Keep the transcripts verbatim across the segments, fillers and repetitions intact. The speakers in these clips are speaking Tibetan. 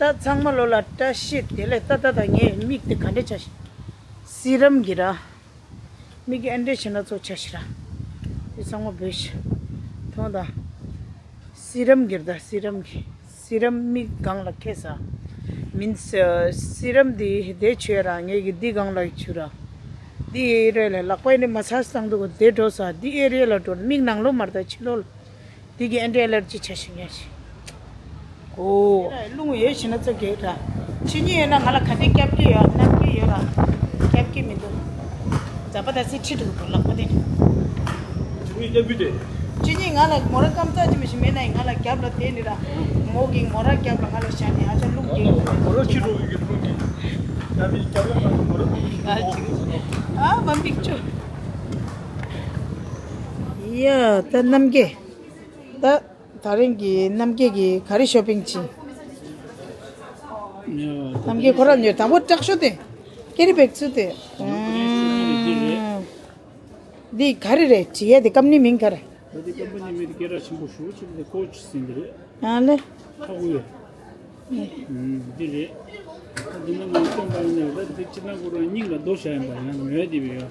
ད་ཚང་མ་ལོ་ལ་བཀྲ་ཤིས་བདེ་ལེགས། ད་ད་ད་ངའི་མིག་དེ་ག་འདྲ་ཆགས་ཤག་སི་རམ་གྱི་ར། མིག་གི་ཨེ་འདྲ་ཞེ་ན་ཚོ་ཆ་ཤི་ར། དེ་ཚང་མ་བོས་ཤི། མཐོང་དང་། སི་རམ་གྱི་ར། ད་སི་རམ་གྱི། སི་རམ་མིག་སྒང་ལ་ཁེ་ས། མིན་སི་རམ་དེ་དེ་ཆོས་ར། ངས་ཀྱི་འདི་སྒང་ལ་ཆུ་ར། འདི་ཨེ་རེ་ལ་ལག་པ་ནི་མ་ཚ་སྟངས་འདུག་དེ་འགྲོ་ས། འདི་ཨེ་རེ་ལ་འགྲོ། མིག་ནང་ལོ་མར་ད་ཕྱི་ལོ། འདི་གི་ཨེ་འདྲའི་ཨེ་ལར་ཇི་ཆ་ཤི་ཉ་ཤི། ཨོ། རླུང་ཡོད་ཤི་ན་ཚོ་གེ་ར། ཕྱི་ཉིན་ཡོད་ན་ང་ལ་ག་དེ་སྐྱབས་ཀྱི་ཡོད། གནམ་གྱི་ཡོད་ར། སྐྱབས་ཀྱི་མི་འདུག་ཛ་པ་ད་སི་ཁྲི་འདུག་ལག་པ་དེ། ཕྱི་ཉིན་སྐྱབས་ཀྱི་དེ། ཕྱི་ཉིན་ང་ལ་མོ་ར་སྐམ་ཙག་ཅི་མི་ཤི་མེད་ན་ཡིན། ང་ལ་རྒྱབ་ལ་དེ་ནི་ར། མོ་གི་མོ་ར་རྒྱབ་ལ་ང་ལ་ཤ་ནི་ཨ་ཅག་རླུང་གི། མོ་ར་ཁྱི་རོ་གི་རླུང་གི། ད་མི་རྒྱབ་ལ་ང་ལ་མོ་ར་རླུང་གི། ཨ་ཅིག་ཨ་མ་མིག་ཆུ། ཡ་ད་རྣམ་རྒྱལ། ད། ད་རིང་གི་རྣམ་རྒྱལ་གྱི་ག་རེ་ཤོ་པིང་ཅི། རྣམ་རྒྱལ་ཁོ་རང་ཉོས་དང་པོ་དྲག་ཤོ་དེ། ཀེ་རི་བེག་ཚུ་དེ། འདི་ག་རེ་རེད། བྲིས་ཡ་དེ་ཀམ་ནི་མིང་ག་རེ། ད་དེ་ཀམ་པ་ནི་མི་དེ་སྐད་གྲགས་ཆེན་པོ་ཞུ་ཆེན་པོ་དེ་ཀོ་ཆི་ཟིན་གི་རེད། ཨ་ལེ། ཧ་གོ་ཡོད། འདི་རེད། ད་འདི་ནི་ང་སྟོན་པ་ཡིན་ན་ད་འདི་ཅི་ན་གོ་རང་སྙིང་ལ་རྡོ་བཞག་ཡིན་པ་ཡང་ཉོས་དེ་བས་ཡོད།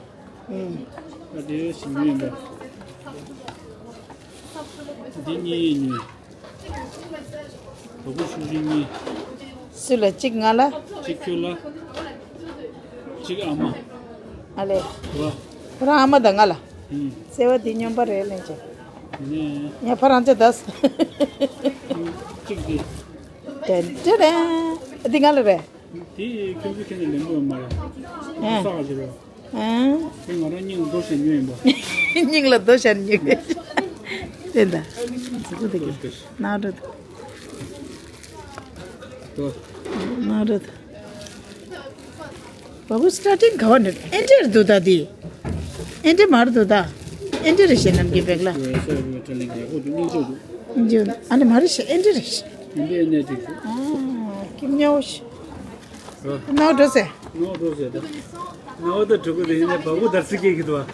ཨུམ། ད་དེ་ཞིག་ཉོས་ཡིན་པ། འདི་གཉིས་ཉོས། དོ་པོ་ཤུགས་ཤིང་གཉིས། སུ་ལ་གཅིག་ང་ལ། གཅིག་ཁྱོད་ལ། གཅིག་ཨ་མ། ཨ་ལེ། བ། ཁོ་རང་ཨ་མ་དང་ང་ལ། ཨུམ། བརྩེ་བ་འདི་སྙོམས་པ་རེད་ལན་ཆེ། ནས། ངས་ཕ་རང་ཅག་དས། གཅིག་འདི། དེ་འདྲ་རེད། འདི་ང་ལ་རེད། དེ་ཁྱོད་ཚོ་ཁྱེད་ནས་ལེན་དགོས་མ་རེད། ཨེ། ས་ག་ཅི་རེད། ཨེ། དེ་ང་རང་སྙིང་ལ་རྡོ་བཞག་ཉོས་ཡིན་པ། སྙིང་ལ་རྡོ་བཞག་ཉོས། དེ་འདྲ། ཟེར་གོ་དེ་གི། ན་རོ། ཏོ། ན་རོ། བ་བུ་སི་ཊར་ཊིང་ག་བ་འདྲ། ཨེ་འདྲ་རེད་འདུག་ད་དེ། ཨེ་འདྲ་མ་རེད་འདུག་ད། ཨེ་འདྲ་རེད་ཤེས་ནམ་གྱི་བེག་ལ། ཨ་ནི་མ་རེད་ཤེས། ཨེ་འདྲ་རེད་ཤེས། ཨ། ཀིམ་ཉའོ་ཤི། ནོ་འགྲོ་ཟེར། ནོ་འགྲོ་ཟེར་ད། ནོ་ད་གྲུ་གུ་དེ་ཡིན་ནས་བ་བུ་དར་སི་སྐད་ཀྱི་འདུག་ཨ།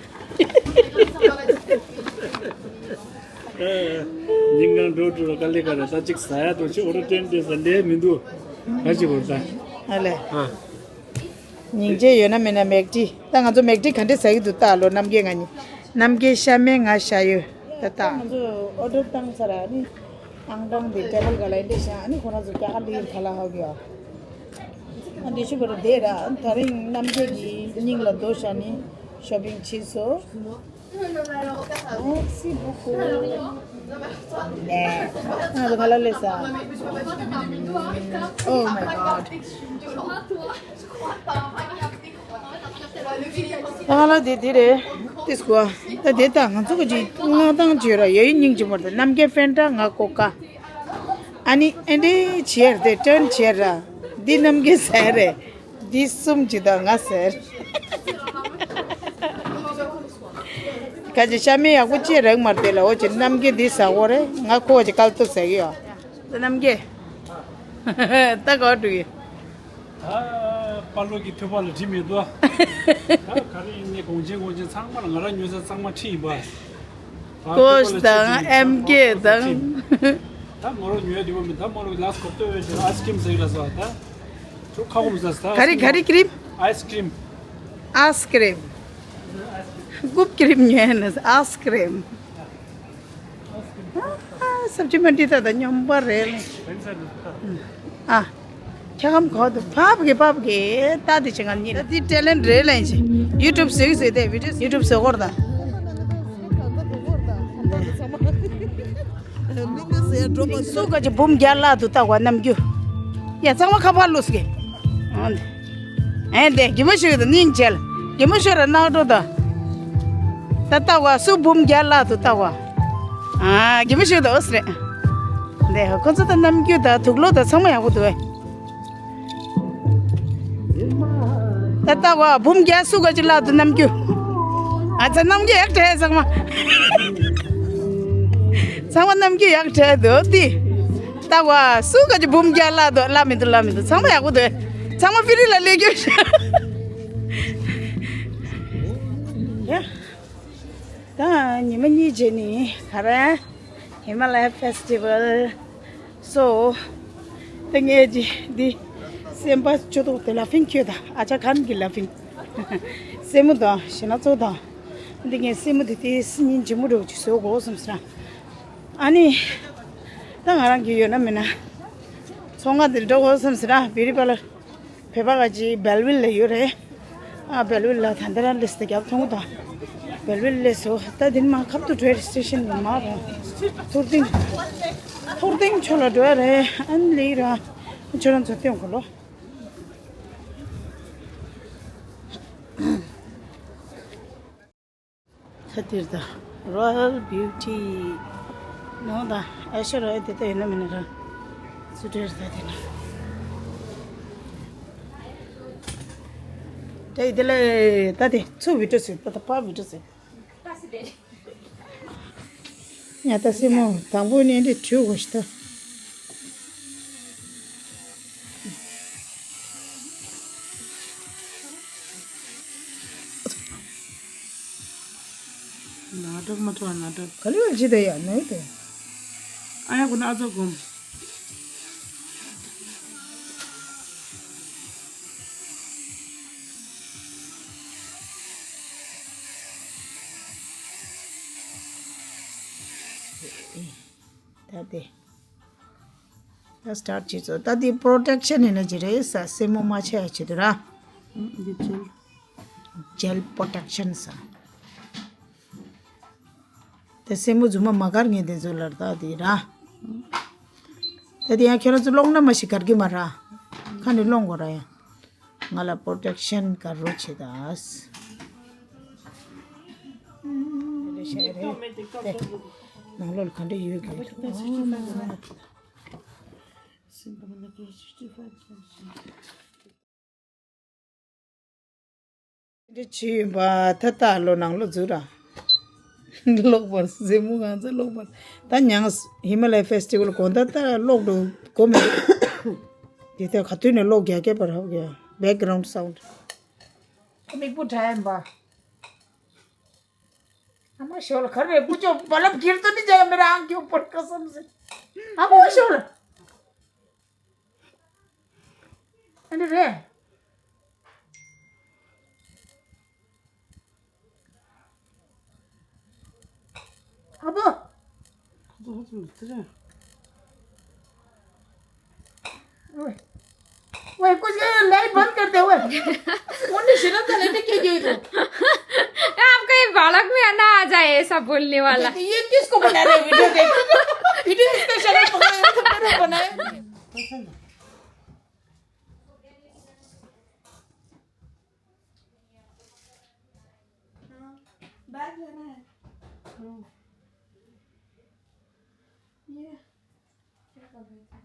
ཉིན་གང་འགྲོ་འགྲོ་ར་དཀའ་ལས་ཁག་ར་ད་ཅིག་ཟ་ཡ་དོ་ཅིག་འོ་ར་ཏྲེན་ཏྲེ་ཟ་ལས་མི་འདུག་ག་ཅིག་འོ་ད། ཨ་ལེ། ཨ། སྙིང་རྗེ་ཡོད་ན་མེད་ན་མེག་ཏི། ད་ང་ཚོ་མེག་ཏི་ག་འདྲས་ཟ་གི་འདུག་ལྟ་ལོ། རྣམ་རྒྱལ་ང་གཉིས། རྣམ་རྒྱལ་ཤ་མེད་ང་ཤ་ཡོད། ད་ལྟ། ང་ཚོ་ཨོ་ཌར་བཏང་ཚར་ཨ་ནི། ཨང་གྲངས་དེ་ཊེ་བལ་ག་ལ་ཡིན་འདྲ་ཤག་ཨ་ནི་ཁོ་རང་ཚོ་རྒྱ་གར་ལི་ཡིན་ཐ་ལ་ཧ་གི་ཨ། ཨ་འདི་ཤུ་བར་དེ་ར་ད་རིང་རྣམ་རྒྱལ་གྱི་སྙིང་ལ་རྡོ་བཞག་ནི་ཤོ་པིང་བྱས་སོ། Merci beaucoup. ང་ཚོ་ག་ལ་སླེབས་ས། Oh my god. ང་ལ་དེ་དེ་རེད། ཏིས་གོ་ད་དེ་ད་ང་ཚོ་ག་ཅིག་མངའ་ཐང་བྱོས་ར་ཡ་ཡི་སྙིང་རྗེ་མོ་རེད། རྣམ་རྒྱལ་ཕན་ཏྲ་ང་ཀོ་ཀ་ཨ་ནི་ཨེ་འདྲའི་བྱེད་རེད་ཏྲན་བྱེད་ར། འདི་རྣམ་རྒྱལ་ཟེར་རེད། འདི་གསུམ་གྱི་དང་ང་ཟེར། ཁ་ཅིག་ཤ་མེད་ཡག་པོ་ཅི་རག་མར་དེ་ལ་འོ་ཅི་རྣམ་རྒྱལ་འདི་ཟ་འོ་རེད། ང་ཁོ་ཅི་སྐལ་ཏོ་ཟ་གི་ཡོད། རྣམ་རྒྱལ། ད་ག་འགྲོ་གི། ད་པ་ལོ་གི་ཐོད་པ་ལ་དྲི་མེད་དོ། ད་ག་རེ་ཡིན་ནའི་གོང་ཆེན་གོང་ཆེན་ཚང་མ་ལ་ང་རང་ཉོ་ས་ཚང་མ་ཁྲི་ཡིན་པ། ཀོ་ཤ་དང་ཨེམ་ཀེ་དང་། ད་མོ་རོ་ཉོས་དུས་མི་ད་མོ་རོ་ལ་སྐོར་ཏོ་ཡོད་ཅེ་ཨའི་སི་ཀྲིམ་ཟེར་ལ་སོ་ད། ཁ་ཁོམ་ཟ་ད། ག་རེ་ག་རེ་ཀྲིམ། ཨའི་སི་ཀྲིམ། ཨའི་སི་ཀྲིམ། རྐུབ་ཀྲིམ་ཉོས་ནས་ཨའི་སི་ཀྲིམ། ཨ་ཨ་སབ་ཅི་མན་ཏི་ད་ད་སྙོམས་པ་རེད། ཨ། ཁྱེད་ཁམས་གོ་དུ་ཕབ་གི་ཕབ་གི་ལྟ་དེ་ཆེ་ང་གཉིས་ལ། དེ་ཊེ་ལེན་རེད་ལན་ཆེ། ཡུ་ཊུབ་བཟོས་བཟོས་ཏེ་བི་ཌིའོ་ཡུ་ཊུབ་བཟོ་སྐོར་དང་། སུ་ག་ཅི་འབུམ་བརྒྱ་བརླག་ཏུ་ལྟ་བ་རྣམ་རྒྱུ། ཡ་ཚང་མ་ཁ་ཕར་ལུས་ཀྱི། ཨེ་འདས་གི་མ་ཤོད་དུ་སྙིང་རྗེ་ལ། གི་མ་ཤོད་ར་ནག་འགྲོ་དང་། ད་ལྟ་བ་སུ་འབུམ་བརྒྱ་བརླག་ཏུ་ལྟ་བ། ཨ་གི་མ་ཤོད་དུ་ཨོ་སི་རེད། འདས་ཁོ་ཚོ་ད་རྣམ་རྒྱུ་དང་དུག་ལོག་དང་ཚང་མ་ཡག་པོ་འདུག་ཨེ། ད་ལྟ་བ་འབུམ་བརྒྱ་སུ་ག་ཅི་བརླག་ཏུ་རྣམ་རྒྱུ། ཨ་ཙི་རྣམ་རྒྱུ་ཡག་བྲལ་ཚང་མ། ཚང་མ་རྣམ་རྒྱུ་ཡག་བྲལ་འདུག་དེ། ལྟ་བ་སུ་ག་ཅི་འབུམ་བརྒྱ་བརླག་འདུག་བརླག་མི་འདུག་བརླག་མི་འདུག་ཚང་མ་ཡག་པོ་འདུག་ཚང་མ་ཕི་རི་ལ་སླེབས་རྒྱུ། ཡ། ད་ཉི་མ་གཉིས་རྗེས་ནི་ག་རེ། ཧི་མ་ལ་ཡ་ཕེ་སི་ཊི་ཝལ། སོ། ད་ ངས་ཀྱི་འདི་སེམས་པ་ཆོས་ཐོག་དེ་ལ་ཕིང་ཁྱོད་དང་ཨ་ཅག་ཁན་གྱི་ལ་ཕིང་སེན་མོ་དང་ཞེ་ན་ཚོ་དང་། འདི་ངས་སེན་མོ་དེ་དེ་སི་ཉིན་ཇི་མོ་འགྲོ་ཅིག་བཟོ་དགོས་བསམ་ཟེར། ཨ་ནི་ད་ང་རང་གི་ཡོད་ན་མེད་ན་ཚོང་ཁང་དེར་འགྲོ་དགོས་བསམ་ཟེར། བེ་རི་པ་ལར་བོད་པ་ག་ཅིག་སྦེལ་ཝིལ་ལ་ཡོད་རེད། ཨ་སྦེལ་ཝིལ་ལ་ད་ལྟ་རང་ལས་དེ་རྒྱབ་མཐོང་དང་སྦེལ་ཝིལ་ལས་སོ། ད་དེ་ནི་མ་ཁབ་ཏུ་བྲོས་སི་ཊེ་ཤན་ཡོད་མ་རེད། ཐུར་ཏིང་ཐུར་ཏིང་ཆོ་ལ་འགྲོ་ཡ་རེད། ཨ་ནི་ལི་ར་ཁྱོད་རང་ཚོ་སྟོན་གོ་ལོ། ད་དེར་ད་རོ་ཡལ་བིའུ་ཊི་ནང་ད་ཨེ་ཤ་ར་ཨེ་དེ་ད་ཡོད་ན་མེད་ན་ར་སུ་དེར་ད་དེ་ན་དེ་དེ་ལ་ད་དེ་ཚུ་བི་ཏྲོ་སི་ད་ད་པ་བི་ཏྲོ་སི། ཡ་ད་སེན་མོ་དང་པོ་ནས་འདི་བྲུས་དགོས་ཤི་ད། ན་དྲག་མ་དྲག་ན་དྲག་ག་ལེ་བ་ཇི་ད་ཡ་ནོ་དེ། ཨ་ཡ་གུ་ན་ཨ་ཚོ་གོམ། ད་དེ། ད་སི་ཊར་བྱེད་ཚོ་ད་དེ་པྲོ་ཊེག་ཤན་ཡིན་ན་ཅི་རེད་ས། སེན་མོ་མ་ཆགས་ཡ་ཆེད་དུ་ར། འདི་ཇེལ། ཇེལ་པྲོ་ཊེག་ཤན་ས། དེ་སེན་མོ་རྫུན་མ་མ་དཀར་ངེས་དེ་ཚོ་ལར་ད་དེ་ར། ད་དེ་ཡང་ཁྱེད་རང་ཚོ་སློང་ན་མ་ཤི་གར་གི་མ་ར། ཁ་ནས་སློང་དགོས་ར་ཡ། ང་ལ་པྲོ་ཊེག་ཤན་ག་རོ་ཆེ་དག་ས། ནང་ལོགས་ལ་ག་འདྲ་ཡོད་གི། འདི་ཆི་ཡིན་པ་ད་ལྟ་ལོ་ནང་ལོ་འཛུལ་ར། ལོག་པར་ཟེ་མུ་ང་ཚོ་ལོག་པར་ད་མྱངས། ཧི་མ་ལ་ཡ་ཕེ་སི་ཊི་ཝལ་གོང་ད་ལྟ་ལོག་འགྲོ་གོ་མེད། དེ་ལྟར་ག་དུས་ནས་ལོག་རྒྱག་སྐད་པར་ཧབ་རྒྱག་བེག་གྷ་རའུན་ཌི་སའུན་ཌི། མིག་སྤུ་དྲ་ཡིན་པ། ཨ་མ་ཤོ་ལ་གར་རེ་ཀུ་ཅོ་བ་ལབ་གིར་དོ་ནི་ཇ་མེ་ར་ཨང་ཀྱོ་པར་ཀ་སམ་སེ། ཨ་མ་ཤོ་ལ། ཨ་ནི་རེད། ཨ་བོ། ཁོ་ཚོ་ཧ་ཅང་མི་ཚེ་རིང་། ओए, ओए, कुछ ये लाइट बंद कर दे, ओए। उन्नीस शराब का लेने के लिए तो। आपका ये बालक में ना आ जाए ऐसा बोलने वाला। ये किसको बना रहे वीडियो देख? वीडियो इसका शराब पकड़ा है, तो मेरे को बनाए। हाँ, बैग लेना है। हाँ। ये क्या कर रहे थे?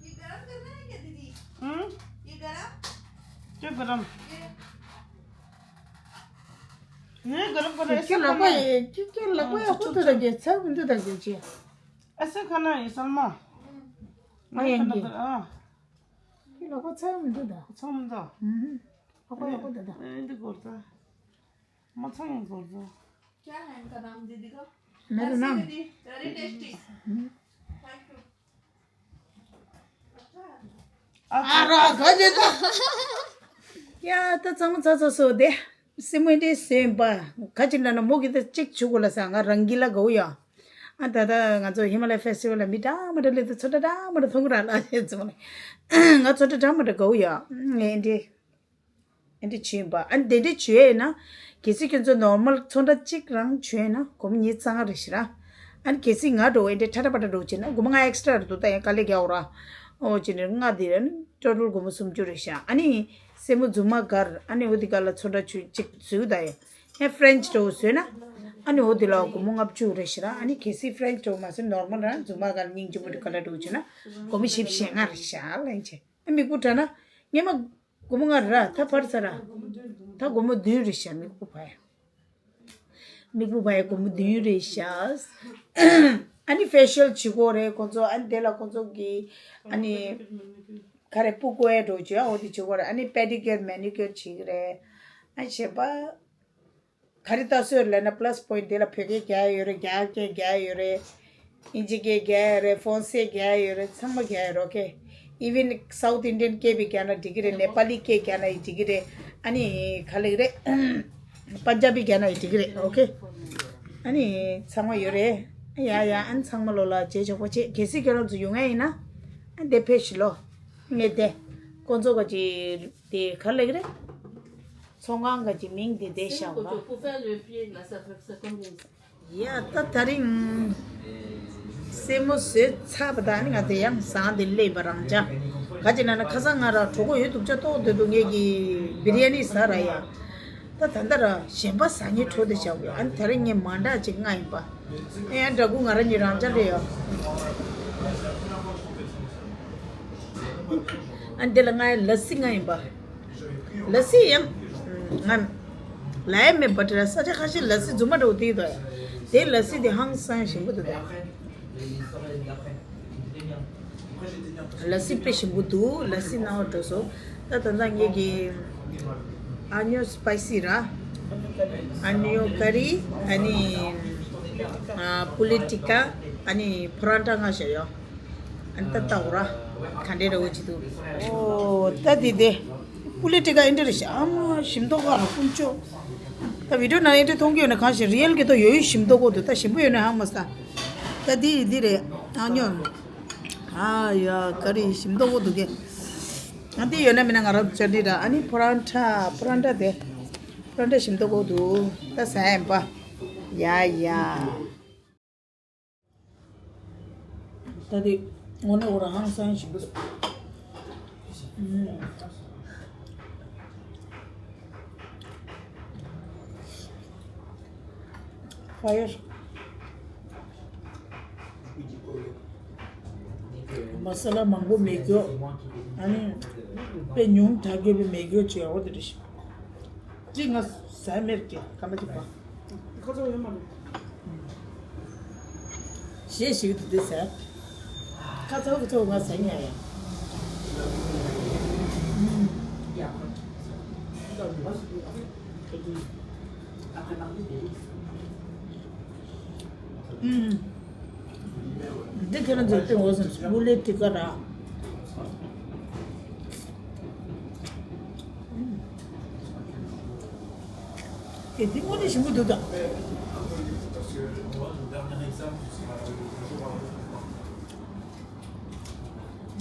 ये गरम करना है क्या दीदी? हम्म? ये गरम? क्या गरम? ये ये गरम कर रहे हैं, क्यों ऐसे लगा खाना है। ये? क्यों, क्यों लगा हाँ, ये? चुप, खुद चुप, तो चुप। लगे, सब तो लगे जी। ऐसे खाना है, सलमा। हाँ, ये खाना ये। कर, हाँ। क्यों लगा, सब तो दा। सब तो। हम्म। लगा, लगा, दा, दा। ये, ये, ये करता है। मच्छा नहीं करता। क्या है इनका नाम दीदी का? मेरा नाम? दीदी, very tasty। Hmm. Thank you। ཨ་རོ་ག་ཇེ་ད། ཡ་ད་ཚང་མ་ཚ་ཚ་སོ་དེ། སི་མོ་དེ་སེམས་པ། ག་ཅི་ལ་ན་མོ་གི་ད་གཅིག་ཆུ་གོ་ལ་ས་ང་རང་གི་ལ་གོ་ཡ། ཨ་ད་ད་ང་ཚོ་ཧི་མ་ལ་ཡ་ཕེ་སི་ཊི་ཝལ་ལ་མི་འདྲ་མི་འདྲ་ལེ་ད་ཚོ་འདྲ་འདྲ་མི་འདྲ་མཐོང་གི་ར་ལ་ཞེས་ཚོ་ལ། ང་ཚོ་འདྲ་འདྲ་མི་འདྲ་གོ་ཡ། ངས་འདི། ཨེ་འདྲ་བྱས་པ། ཨ་ནི་དེ་འདྲ་བྱས་ན། གལ་སྲིད་ཁྱོད་ཚོ་ནོར་མལ་ཚོན་ཁྲ་གཅིག་རང་བྱས་ན་སྒོར་མོ་ཉིས་རྩ་ལྔ་རེད་ཤི་ར། ཨ་ནི་གལ་སྲིད་ང་འགྲོ་ཨེ་འདྲ་ཁྲ་ཁྲ་པ་ཏྲ་འགྲོ་བྱས་ན་སྒོར་མོ་ལྔ་ཨེག་སི་ཊ་ར་འདུག་ད་ཡང་དཀའ་ལས་རྒྱག་འོ་ར། ཨོ་བྱས་ནས་ལྔ་དེ་ཨ་ནི་ཊོ་ཊལ་སྒོར་མོ་སུམ་ཅུ་རེད་ཤག་ཨ་ནི་སེན་མོ་རྫུན་མ་དཀར། ཨ་ནི་འོ་དེ་ག་ལ་ཚོན་ཁྲ་ཆུ་གཅིག་བཟོས་ད་ཡ། ཡང་ཧྥ་རེན་ཆི་ཊོ་སི་བཟོས་ན། ཨ་ནི་འོ་དེ་ལ་སྒོར་མོ་ལྔ་བཅུ་རེད་ཤི་ར། ཨ་ནི་གལ་སྲིད་ཧྥ་རེན་ཆི་ཊོ་སི་མ་བཟོས་ནོར་མལ་ར་རྫུན་མ་དཀར་སྙིང་རྗེ་མོ་དེ་ག་ལ་འགྲོ་བྱས་ན་སྒོར་མོ་བཞི་བཅུ་ཞེ་ལྔ་རེད་ཤག་ལན་ཆེ། མིག་སྤུ་དྲ་ན་ཉི་མ་སྒོར་མོ་ལྔ་ར་ད་ཕར་ཚ་ར། ད་སྒོར་མོ་བདུན་རེད་ཤག་མིག་སྤུ་བ་ཡ། མིག་སྤུ་བ་ཡ་སྒོར་མོ་བདུན་རེད་ཤག་ཨ་ནི་ཕེ་ཤལ་བྱེད་དགོས་རེད་ཁོང་ཚོ། ཨ་ནི་དེ་ལ་ཁོང་ཚོ་གི་ཨ་ནི་ག་རེ་སྤུ་བཀོད་ཡ་འགྲོ་བྱེད་ཡ་འོ་དེ་བྱེད་དགོས་རེད། ཨ་ནི་པེ་ཌི་ཀིའུར་མེ་ནི་ཀིའུར་བྱེད་ཀྱི་རེད། ཨ་བྱེད་པ། ག་རེ་ལྟ་སྲོལ་ལབ་ན་plus point དེ་ལ་བོད་སྐད་རྒྱག་ཡོད་རེད། རྒྱ་སྐད་རྒྱག་ཡོད་རེད། ཨིན་ཇི་སྐད་རྒྱག་ཡོད་རེད། ཧྥོན་སེ་རྒྱག་ཡོད་རེད། ཚང་མ་རྒྱག་ཡོད་རེད། ཨོ་ཁེ། Even South Indian སྐད་པའི་རྒྱག་ན་འགྲིག་གི་རེད། ནེ་པ་ལི་སྐད་རྒྱག་ན་ཡི་འགྲིག་གི་རེད། ཨ་ནི་ག་ལེགས་རེད། པན་ཇ་བི་རྒྱག་ན་ཡི་འགྲིག་གི་རེད། ཨོ་ཁེ། ཨ་ནི་ཚང་མ་ཡོད་རེད། ཡ་ཡ། ཨ་ནི་ཚང་མ་ལོ་ལ་རྗེས་ཆོག་པོ་བྱེད། གལ་སྲིད་ཁྱེད་རང་ཚོ་ཡོང་ཡ་ཡིན་ན། ཨ་འདི་ཕེབས་ཤིག་ལོ། ངས་དེ། ཁོང་ཚོ་ག་ཅི་དེ་ག་ལེགས་རེད། ཚོང་ཁང་ག་ཅི་མིང་དེ་དེ་བཞག་པ། ཡ་ད་དེ་རིང་སེན་མོ་བཟོས་ཚར་བ་དང་ནི་ང་དེ་ཡང་ཟངས་དེ་སླེབས་པ་རང་ཅག་ག་ཅི་ན་ན་ཁ་སང་ང་ར་གྲོགས་པོ་ཡོད་འདུག་ཅག་ཏོག་དེ་འདུག་ངེད་ཀྱི་བི་རི་ཡ་ནི་ཟ་ར་ཡ། ད་ད་ལྟ་ར་གཞན་པ་ཟ་ཉེ་འཕྲོ་དེ་བཞག་པ་ཡ། ཨ་ནི་དེ་རིང་ངས་མ་འདྲ་ཅིག་ང་ཡིན་པ། ཨེ་ཡ་འདྲ་གུ་ང་ར་ཉི་རང་ཅག་རེད་ཡ། ཨ་ནི་དེ་ལ་ང་ཡ་ལ་སི་ང་ཡིན་པ། ལ་སི་ཡང་ང་ལ་ཡ་མེད་པ་དེ་ར་ས་ཆ་ཁ་ཤས་ལ་སི་རྫུན་མ་འདྲ་བོ་དེ་ཡོད་དོ། དེ་ལ་སི་དེ་ཧང་སང་ཞིམ་པོ་འདུག་ད། ལ་སི་དཔེ་ཞིམ་པོ་འདུག་ལ་སི་སྣང་བ་འགྲོ་སོང་། ད་ད་ལྟ་ངེད་ཀྱི་ཨ་ཉོ་སི་པའི་སི་ར། ཨ་ཉོ་ཀ་རི། ཨ་ནི་ཨ་པུ་ལི་ཏི་ཀ། ཨ་ནི་ཕོ་རན་ཏྲ་ང་བཞག་ཡོད། ཨ་ནི་ད་ལྟ་འོ་ར་ག་འདྲའི་ར་འོ་ཅི་འདུག་ཨོ་ད་དེ་དེ། པུ་ལི་ཏི་ཀ་ཨིན་ཏི་རེ་ཤ་ཨ་མ་ཞིམ་མདོག་ཁ་ལ་ཀུན་སྤྱོད། ད་བི་ཌིའོ་ནང་ཨིན་ཏི་རེ་མཐོང་གི་ཡོད་ན་གང་ཞིག་རི་ཡལ་གི་ཏོ་ཡོད་ཡོད་ཞིམ་མདོག་གོ་འདུག་ད་ཞིམ་པོ་ཡོད་ན་ཧང་མ་ས། ད་དེ་ཡི་དེ་རེད། ཨ་ཉོ། ཨ་ཡ་ཀ་རི་ཞིམ་མདོག་གོ་འདུག་གེ། ཨ་དེ་ཡོད་ན་མིན་ན་ང་རང་ཅ་ལི་ར། ཨ་ནི་ཕོ་རན་ཏྲ་ཕོ་རན་ཏྲ་དེ། ཕོ་རན་ཏྲ་ཞིམ་མདོག་གོ་འདུག་ད་ཟ་ཡ་ཡིན་པ། ཡ་ཡ། ད་དེ་དངོས་གནས་འོ་ར་ཧང་སང་ཞིམ་པོ་འདུག་ཕ་ཡར། མ་ས་ལ་མང་པོ་མེད་རྒྱུ། ཨ་ནི་དཔེ་ཉུང་དྲགས་རྒྱུ་བས་མེད་རྒྱུ་བྱས་འོ་དེ་རེད་ཤག་ཅིག་ང་ཟ་མེད་ཀྱི་ཁ་མ་ཅིག་པ། ཁ་ཚོ་ཡོད་མ་རེད། ཞེས་ཞིག་ཏུ་འདི་ཟ། ཁ་ཚོ་ཁ་ཚོ་ང་ཟ་ཉན་ཡ། ཨུམ། འདི་ཁྱེད་རང་ཚོས་སྟོན་འོ་ཟིན་སུ་ལེ་ཏི་ཀ་ར། ཨེ་འདི་དངོས་གནས་ཞིམ་པོ་འདུག་ད།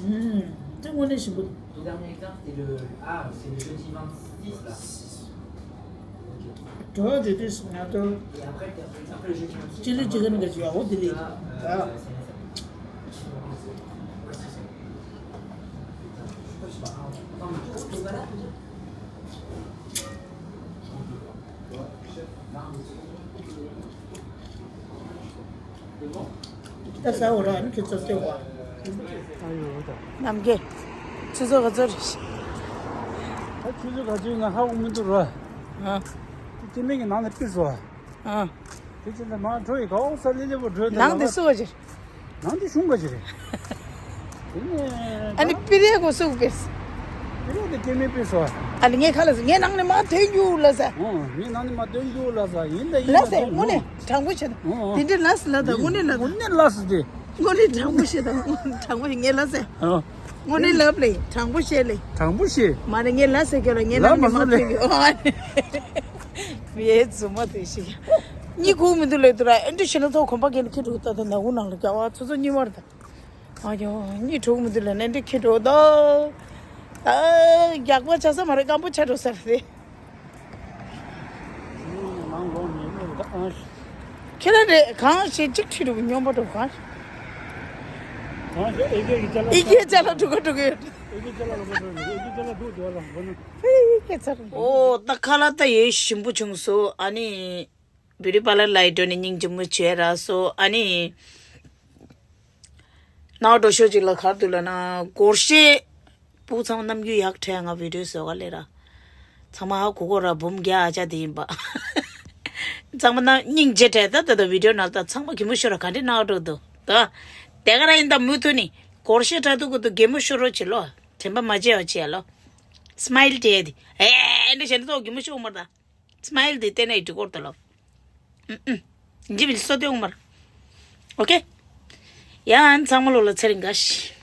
ཨུམ། འདི་དངོས་གནས་ཞིམ་པོ་འདུག Ton dernier examen, c'était le. Ah, c'est le jeudi vingt-six, là. འགྲོ་དེ་དུས་ང་ཚོ་ཅི་ལི་ཅི་ཀན་ག་ཅི་ཡ་འོ་དེ་ལི་ད། ད་ཟ་འོ་ར་ཨ་ནི་ཁྱོད་ཚོ་ལྟོས་པ། ནམ་རྒྱལ། ཆུ་ཚོད་ག་ཚོད་རེད། ད་ཆུ་ཚོད་ག་ཚོད་ང་ཧ་གོ་མི་འདུག་ར། ཨ། དེ་སྐྱེ་དམན་གྱི་ནང་ལ་ཕྱིན་སོང་། ཨ། དེ་ཕྱིན་ད་མར་འགྲོ་ཡི་ག་འོག་ས་ལེ་ལེ་པོ་འགྲོ་ད་ནང་དེ་སུ་བ་ཅིར། ནང་དེ་གཞུང་ག་ཅི་རེད། དེ་ནས་ཨ་ནི་པི་རེ་གོ་སུ་བེས། དེ་རེད་དེ་སྐྱེ་དམན་པས་སོ། ཨ་ལ་ངས་ཁ་ལ་ཟེར་ངས་ནང་ནས་མར་ཐོན་རྒྱུ་ལ་ཟེར། ཨོ་ངས་ནང་ནས་མར་ཐོན་རྒྱུ་ལ་ཟེར་ཡིན་ད་ཡིན་ལ་ད་ཟེར་དོན་དངོས་གནས་དྲང་པོ་བྱེད་ད། ཨོ་ཨོ། དེ་འདྲ་ལ་ཟེར་ལ་ད་དངོས་གནས་ལ་ད། དངོས་གནས་ལ་ཟེར་དེ། དངོས་གནས་དྲང་པོ་བཤད་དང་དྲང་པོ་ཞིག་ངས་ལབ་ཟེར། ཨ། དངོས་གནས་ལབ་ལེ་དྲང་པོ་བཤད་ལེ། དྲང་པོ་བཤད། མ་ནི་ངས་ལབ་ཟེར་གྱི་ལ་ངས་ལབ་ནི་མ་མ་ཟེར་ལེ། ཐོས་གི་ཨོ། ཡའི་རྫུན་མ་དེ་ཞིག་གཉིད་ཁུག་མི་འདུག་ལེ་དུ་ར་ཨེ་འདྲ་ཞེ་ན་ཐོག་གོམ་པ་གན་ཁྱི་འགྲོ་ད་ད་ནག་འུ་ནང་ལ་རྒྱ་བ་ཚོ་ཚོ་གཉིད་མར་ད། ཨ་ཡོ་གཉིད་ཁུག་མི་འདུག་ལེ་ན་ཨེ་འདྲ་ཁྱི་འགྲོ་ད། ད་རྒྱག་པ་ཆ་ས་མ་རེད་སྐམ་པོ་ཆ་འགྲོ་ས་རེད། ཁྱེད་རང་རེད་གང་ཞིག་གཅིག་ཁྲིད་རུ་སྙོམས་པ་འགྲོ་གང་། གང་ཞིག་ཨེ་ཀེ་གི་ཅ་ལག་ཨེ་ཀེ་ཅ་ལག་འགྲོ་ག་འགྲོ་གི་ཡོད། ཨེ་ཀེ་ཅ་ལག་ལ་འགྲོ་གི་ཨེ་ཀེ་ཅ་ལག་འདུག་དེ་བ་ལ་འགོ་ན། ཨེ་ཀེ་ཅ་ལག་ཨོ་ད་ཁ་ལག་ད་ཡོད་ཞིམ་པོ་བྱུང་སོང་ཨ་ནི། བི་ཌིའོ་པ་ལར་ལ་ཡི་འགྲོ་ནས་སྙིང་རྗེ་མོ་བྱས་ར་སོ་ཨ་ནི། ནའོ་འགྲོ་ཤོག་ཅིག་ལ་གར་འདུག་ལ་ན་སྒོར་གཞས། སྤུ་ཚང་རྣམ་འགྱུར་ཡག་ཕྲད་ང་བི་ཌིའོ་བཟོ་ག་ལེ་ར། ཚང་མ་ཧ་གོ་གོ་ར་འབུམ་རྒྱ་ཨ་ཅག་དེ་ཡིན་པ། ཚང་མ་ན་སྙིང་རྗེ་བྲལ་ད་ད་ད་བི་ཌིའོ་ནང་ད་ཚང་མ་གད་མོ་ཤོར་ར་ག་འདྲི་ནའོ་འགྲོ་འདུག་ད། དེ་ག་ར་ཡིན་ད་མུ་མཐུད་ནི་སྒོར་གཞས་དྲ་འདུག་གོ་འདུག་གད་མོ་ཤོར་རོགས་བྱེད་ལོ། དྲན་པ་མ་བརྗེད་བ་བྱེད་ལོ། སི་མའིལ་སྤྲད་དེ་ཨེ་འདྲ་བྱས་ན་ད་གད་མོ་ཤོར་མར་ད། སི་མའི་ལི་དེ་བསྟན་ནས་འགྲིག་གོ་རེད་ད་ལབ། ཨུམ་ཨུམ། འཇིབ་ལི་སོ་དེ་འོང་མར། ཨོ་ཁེ། ཡང་ཚང་མ་ལོ་ལ་ཚེ་རིང་དགའ་ཤི།